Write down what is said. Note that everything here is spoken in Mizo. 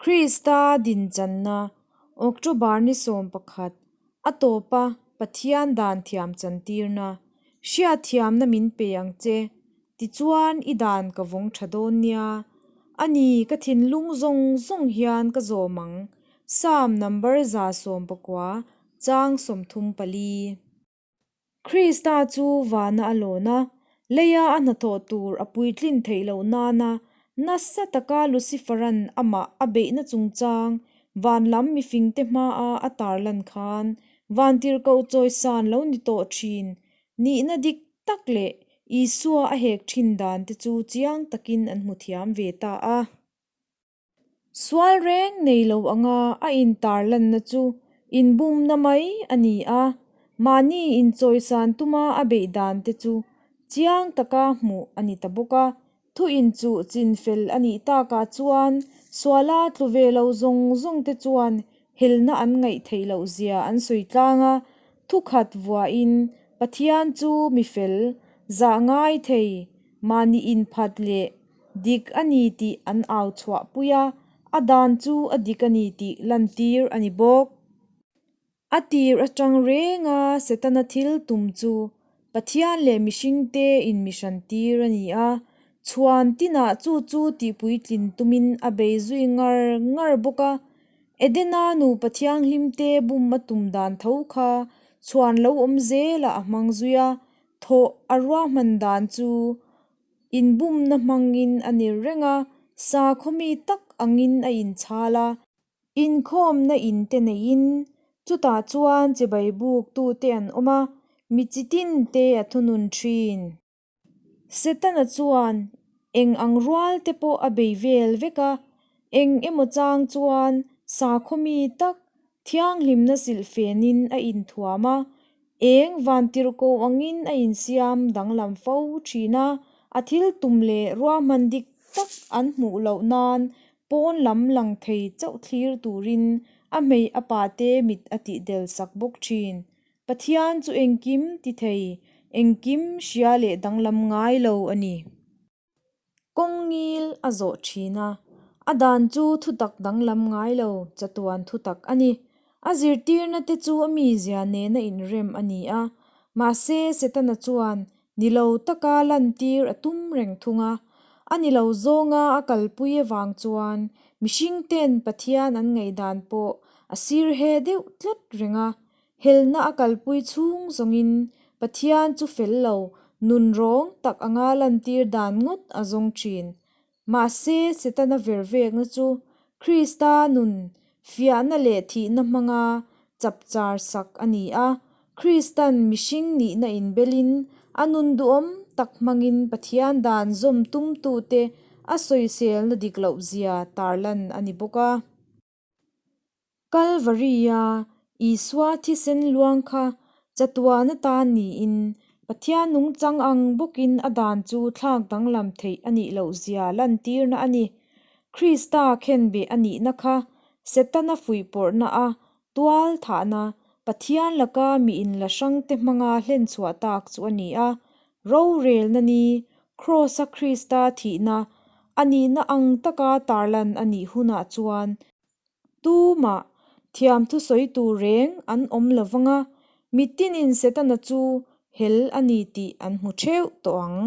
Krista dinchanna, October ni 11, a tawpa Pathian dan thiam chantirna, hriatthiamna min pe ang che, tichuan i dan ka vawng tha dawn nia. A ni, ka thinlung zawng zawng hian ka zawm ang. Psalm number 119, chang 34. Krista chu vana a lawn a, leia a hnathawh tur a puitlin theih loh nana nasa taka Lucifer-a'n amah a beihna chungchang van lam mifingte hmaa a tarlan khan vantirhkoh chawisan lo ni tawh thin nihna dik tak leh Isua a hek thin dan te chu chiang takin an hmu thiam ve ta a. Sual reng nei lo anga a intarlanna chu inbumna mai a ni a, mahni inchawisan tuma a beih dan te chu chiang taka hmuh a ni ta bawk a. Thu inchuh chinfel a nih takah chuan suala tlu ve lo zawng zawng te chuan helna an ngaih theih loh zia an sawi tlang a, thu khat vuahin Pathian chu mi fel, zah ngai thei, mahni inphat leh Dik a ni tih an au chhuah pui a, a dan chu a dik a ni tih lantir a ni bawk. A tir atang renga Setana thil tum chu Pathian leh mihringte inmihran tir a ni a, chhuan tinah chu chu tihpuitlin tumin a bei zui ngar ngar bawk a. Edena nupa thianghlimte bum a tum dan tho kha chhuan lo awm zelah a hmang zui a, thawh a ruahman dan chu Inbumna hmangin a ni reng a, sakhaw mi tak angin a inchhal a. Inkhawmna in te neiin chutah chuan chibai buktute an awm a, mi chi tin te a thunun thin. Setana chuan eng ang rual te pawh a bei vel vek a, eng emaw chang chuan sakhaw mi tak Thianghlimna silhfenin a inthuam a, eng vantirhkoh angin a insiam danglam fo thin a, a thil tum leh ruahman dik tak an hmuh loh nan pawn lam lang thei chauh thlir turin a hmei a pate mit a tihdel sak bawk thin. Pathian chu engkim ti thei, engkim hria leh danglam ngai lo a ni. Kawng ngil a zawh thin a, a dan chu thutak danglam ngai lo chatuan thutak a ni. A zirtirna te chu a mizia nena inrem a ni a, mahse Setana chuan ni lo taka lantir a tum reng thung a. A ni lo zawnga a kalpui avang chuan mihringten Pathian an ngaihdan pawh a sir he deuh tlat reng a, Helna a kalpui chhung zawngin Pathian chu fel lo, nun rawng tak anga lantir dan ngawt a zawng thin. Mahse, Setana vervekna chu Krista nun fiahna leh thihna hmanga chapchar sak a ni a. Kristan mihring nihna inbelin a nun duhawm tak hmangin Pathian dan zawm tumtute a sawiselna dik lohzia tarlan a ni bawk a. Kalvari-a Isua thisen luang kha chatuan atan niin Pathian nungchang ang bawkin a dan chu thlak danglam theih a nih loh zia lantirna a ni. Krista khenbeh a nihna kha Setana fuihpawrhna a tual thahna Pathian laka mi inla hrangte hmanga hlenchhuah tak chu a ni a. Rorelna ni, Kraws-a Krista thihna a nihna ang taka tarlan a nih hunah chuan Tumah thiam thusawi tur reng an awm lo vang a, mitinin Setana chu hel a ni tih an hmu theuh tawh ang.